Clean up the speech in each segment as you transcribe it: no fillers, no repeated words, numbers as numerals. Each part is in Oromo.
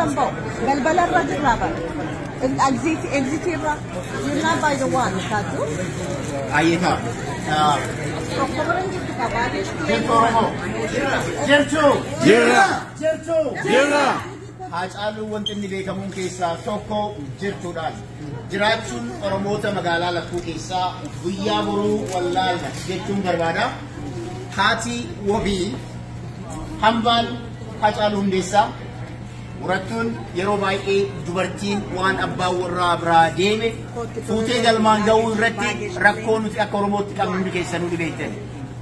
Keessan ba'u. Balbalarra jirraa bara. Exit irra. You're not by the one, taatu. Ayyeetaa. Tokko bira hin jirtu qabaatee. Jirtu Oromoo. Jirtu. Jirra. Jirtu. Jirra. Haacaaluu wanti inni beekamuun keessaa tokko jirtuudhaan. Jiraachuun Oromoota magaalaa Lakkuu keessaa guyyaa boruu wallaalna jechuun barbaada. Haati wabii hambaan Haacaaluu Hundeessaa murattuun yeroo baay'ee dubartiin waan abbaa warraa biraa deeme fuutee galmaan ga'uu irratti rakkoo nuti akka Oromootti qabnu hundi keessanuu ni beektan.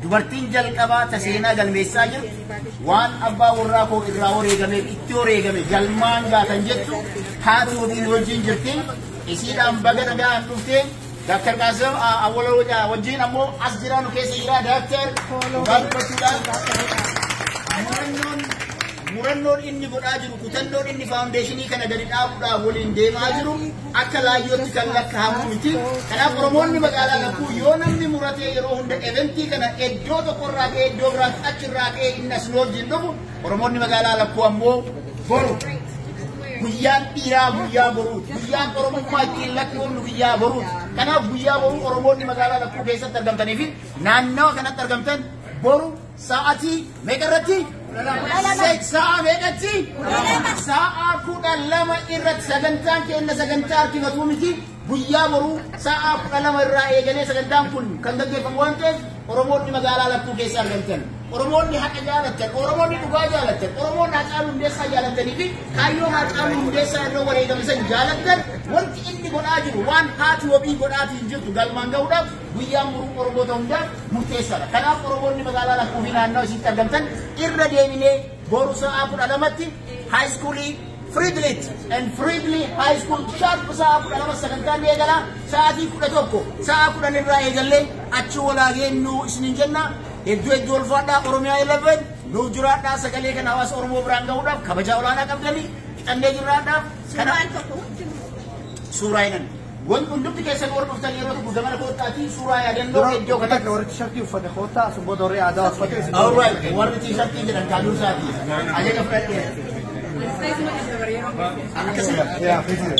Dubartiin jalqabaa ta seenaa galmeessaa jirtu waan abbaa warraa koo irraa wareegame itti wareegame galmaan gaatan jettu haati wabii wajjin jirti. Isiidhaan baga nagaan dhuftee Dr. Qaasim Awwaloo wajjin ammoo as jira nu keessa jira Dr. Dhugaa dubbachuudhaan murannoon inni godhaa jiru, kutannoon inni foundationii kana gadi dhaabuudhaaf waliin deemaa jiru akka laayyootti kan lakkaa'amu miti. Kanaaf Oromoonni magaalaa Lakkuu yoo namni muratee yeroo hunda eventii kana iddoo tokkorraa ka'ee iddoo biraatti achirraa ka'ee inni as nu wajjin dhufu, Oromoonni magaalaa Lakkuu ammoo boru guyyaan dhiiraa guyyaa boruuti. Guyyaan Oromummaa ittiin lakkoofnu guyyaa boruuti. Kanaaf guyyaa boruu Oromoonni magaalaa Lakkuu keessatti argamtanii fi naannawa kanatti argamtan boru sa'atii meeqa irratti? Sa'a meeqatti? Sa'a 12 irratti sagantaan keenya sagantaa harkifatuu miti. Guyyaa boruu sa'a 12 irraa eegalee sagantaan kun kan gaggeeffamu waan ta'eef Oromoonni magaalaa Lakkuu keessa argamtan, Oromoonni haqa jaalattan, Oromoonni dhugaa jaalattan, Oromoonni Haacaaluu Hundeessaa jaalattanii fi kaayyoo Haacaaluu Hundeessaa irra wareegame san jaalattan, wanti inni godhaa jiru waan haati wabii godhaatiin jirtu galmaan ga'uudhaaf guyyaan boruu Oromoota hundaaf murteessaadha. Kanaaf Oromoonni magaalaa Lakkuu fi naannoo isitti argamtan irra deebinee boru sa'a 12tti high schoolii Fridley and Fridley High School sharp sa'a 12 sagantaan ni eegala. Sa'aatii 11, sa'a 10 irraa eegallee achi walaa geenyu isiniin jenna. Hedduu hedduu ulfaadhaa. Oromiyaa 11 nuuf jiraadhaa. Sagalee kana hawaasa Oromoo biraan gahuudhaaf kabajaa olaanaa qabdanii fixannee jirraadhaaf. Kana Suuraan tokko hundi. Suuraa hinan. Wanti hundumti keessan warra dhuftan yeroo tokko gamana koottaatii suuraa yaadannoo iddoo kanatti. Warri tishartii uffate koottaa, sun booda warri aadaa uffate. All right, warri t-shirtii jedhan kaaduu isaati. Ajaja fudhadhee. Akkasuma. Yaa, fiizi.